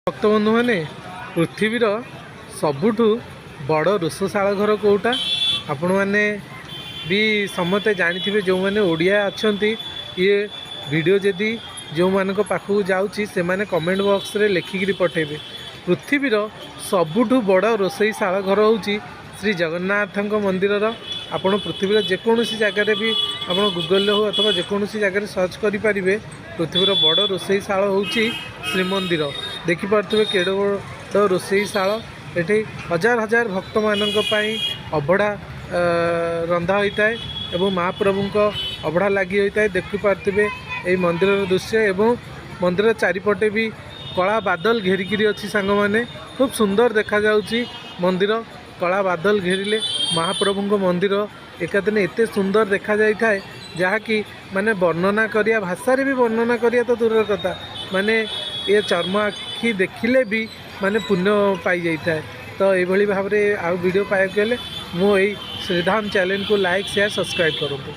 ଭକ୍ତବନ୍ଧୁମାନେ, ପୃଥିବୀର ସବୁଠୁ ବଡ଼ ରୋଷଶାଳ ଘର କେଉଁଟା, ଆପଣମାନେ ବି ସମସ୍ତେ ଜାଣିଥିବେ। ଯେଉଁମାନେ ଓଡ଼ିଆ ଅଛନ୍ତି, ଇଏ ଭିଡ଼ିଓ ଯଦି ଯେଉଁମାନଙ୍କ ପାଖକୁ ଯାଉଛି, ସେମାନେ କମେଣ୍ଟ ବକ୍ସରେ ଲେଖିକିରି ପଠାଇବେ। ପୃଥିବୀର ସବୁଠୁ ବଡ଼ ରୋଷେଇଶାଳ ଘର ହେଉଛି ଶ୍ରୀ ଜଗନ୍ନାଥଙ୍କ ମନ୍ଦିରର। ଆପଣ ପୃଥିବୀର ଯେକୌଣସି ଜାଗାରେ ବି ଆପଣ ଗୁଗଲରେ ହେଉ ଅଥବା ଯେକୌଣସି ଜାଗାରେ ସର୍ଚ୍ଚ କରିପାରିବେ। ପୃଥିବୀର ବଡ଼ ରୋଷେଇଶାଳ ହେଉଛି ଶ୍ରୀମନ୍ଦିର। ଦେଖିପାରୁଥିବେ କେଡ଼େ ବଡ଼ ରୋଷେଇଶାଳ। ଏଠି ହଜାର ହଜାର ଭକ୍ତମାନଙ୍କ ପାଇଁ ଅବଢ଼ା ରନ୍ଧା ହୋଇଥାଏ ଏବଂ ମହାପ୍ରଭୁଙ୍କ ଅବଢ଼ା ଲାଗି ହୋଇଥାଏ। ଦେଖିପାରୁଥିବେ ଏଇ ମନ୍ଦିରର ଦୃଶ୍ୟ ଏବଂ ମନ୍ଦିର ଚାରିପଟେ ବି କଳା ବାଦଲ ଘେରିକିରି ଅଛି। ସାଙ୍ଗମାନେ, ଖୁବ୍ ସୁନ୍ଦର ଦେଖାଯାଉଛି ମନ୍ଦିର। କଳା ବାଦଲ ଘେରିଲେ ମହାପ୍ରଭୁଙ୍କ ମନ୍ଦିର ଏକାଦିନେ ଏତେ ସୁନ୍ଦର ଦେଖାଯାଇଥାଏ, ଯାହାକି ମାନେ ବର୍ଣ୍ଣନା କରିବା, ଭାଷାରେ ବି ବର୍ଣ୍ଣନା କରିବା ତ ଦୂରର କଥା, ମାନେ ଏ ଚର୍ମ ଆଖି ଦେଖିଲେ ବି ମାନେ ପୁଣ୍ୟ ପାଇଯାଇଥାଏ। ତ ଏଇଭଳି ଭାବରେ ଆଉ ଭିଡ଼ିଓ ପାଇବାକୁ ହେଲେ ମୁଁ ଏଇ ଶ୍ରୀଧାମ ଚ୍ୟାନେଲକୁ ଲାଇକ୍, ସେୟାର, ସବସ୍କ୍ରାଇବ୍ କରନ୍ତୁ।